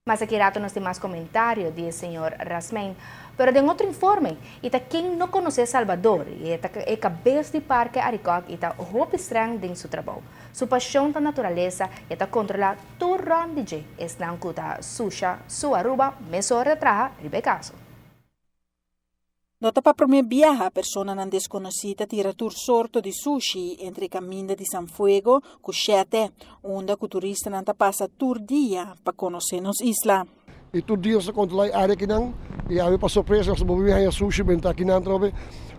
Mas aki rato nos tin mas comentario di señor Rasmijn. Pero den otro informe, y ta ken no conoce Salvador, e ta e cabes di Parke Arikok y ta hopi streng den su trabou. Su pasion ta naturalesa y ta controla tur rond di dje. Esnan cu ta susha su Aruba, mesora traha riba e caso. No ta pa prome biaha personanan desconoci ta tira tur sorto di sushi entre caminda di San Fuego cu Shete, unda cu turistanan ta pasa tur dia pa conoce nos isla. Y tur dia nos ta controla e area akinan y awe pa sorpresa nos ta bolbe haya sushi benta akinan atrobe,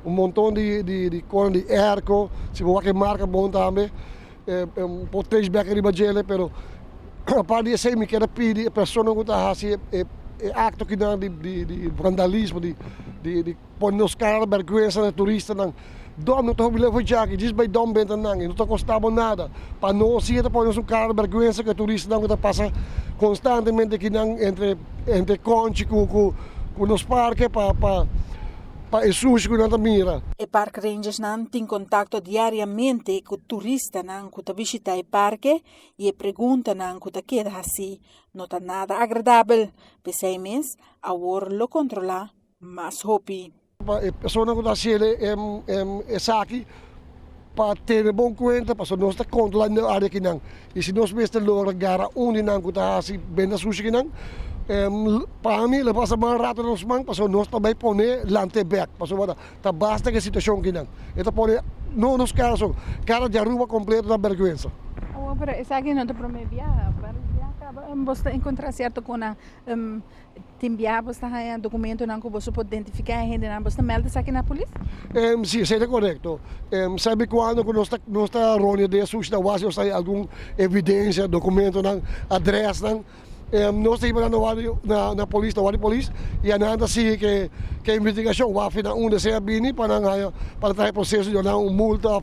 un monton di cona di airco, si bo wak e marca bon tambe, un por trace back riba djele, pero aparte di esey mi kier a pidi e persona cu ta haci e acto akinan di vandalismo, di pone nos cara na berguensa na e turistanan, dom no ta hopi leu djaki, djis bay dom benta nan, e no ta costa bo nada, pa nos si e ta pone nos un cara na berguensa cu e turistanan cu ta pasa constantemente akinan entre conchi cu nos parke pa pa e sushi ku nan ta mira. E park rangersnan tin kontakto diariamente ku turistanan ku ta bishitá e parke i e preguntanan ku ta keda hasí no ta nada agradabel. P'esei mes awor lo kontrolá mas hopi. Pa e personanan ku ta hasi esaki pa tene bon kuenta pasobra nos ta kontrolá e área akinan i si nos mester logra gara un di nan ku ta hasi benta sushi akinan pa mi lo pasa mal rato na nos man pasobra nos ta bai pone lante bek pasobra ta basta ku e situashon akinan e ta pone no nos kara so kara di Aruba kompleto na bèrgwensa. Awor pero esaki no ta prome biaha varios biaha kaba bo ta enkontra sierto ku nan Tin bia bos ta haña dokumentonan ku boso por identifiká e hendenan. Bos ta mèlda esaki na polis? Sí, esei ta korekto. Sabi kuando ku nos ta nos ta ronia den e sushi ta wak si nos ta haña algun evidensia, dokumentonan, adrèsnan. Nos ta hiba nan na wak na na polis, na wak di polis i anan ta sigui ke ke investigashon. Wak fi nan unda esei a bini pa nan haña pa nan traha e proseso di duna nan un multa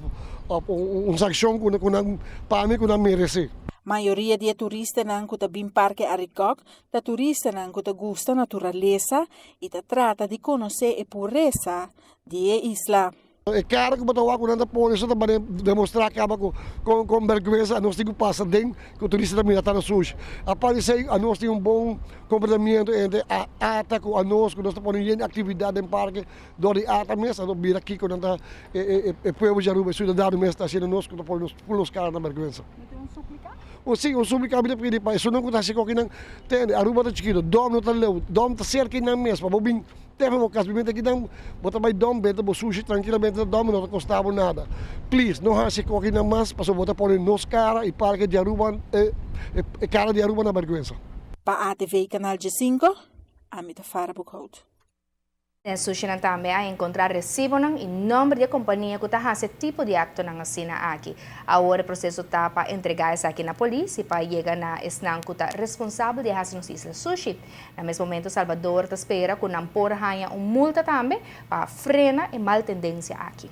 òf un sankshon ku ku nan pa mi ku nan meresé. Mayoria di e turistanan ku ta bin Parke Arikok Ta turistanan ku ta gusta naturalesa i ta trata di konosé e puresa di e isla. E kara ku bo ta wak ku nan ta pone so ta bane demostrá kaba ku kon bèrgwensa anos tin ku pasa den ku turista ta mira ta na sushi. Aparte di esei anos tin un bon komportamiento entre ata ku anos ku nos ta pone yen aktividat den parke dor di ata mes anto mira kiko nan ta e pueblo di Aruba e siudadano mes ta hasiendo nos ku ta pone nos pul nos kara na bèrgwensa. Un si, un suplica mi ta pidi pa esunnan cu ta haci cokinan tende, Aruba ta chikito, Dom no ta leu, Dom ta cerca y nan mes, pa bo bin te pa bo cas, mi mete kinan, bo ta bay Dom benta bo sushi trankilamente na Dom y no ta costa bo nada. Please, no haci cokinan mas, pasobra bo ta pone nos cara y parke di Aruba, e cara di Aruba na berguensa. Pa ATV Canal 15, ami ta Farah Boekhout. Den sushinan tambe a encontra recibonan y nomber di e compania cu ta haci e tipo di actonan asina aki. Awor e proceso ta pa entrega esaki na polis y pa yega na esnan cu ta responsabel di e haci nos isla sushi. Na mes momento Salvador ta spera cu nan por haya un multa tambe pa frena e mal tendencia aki.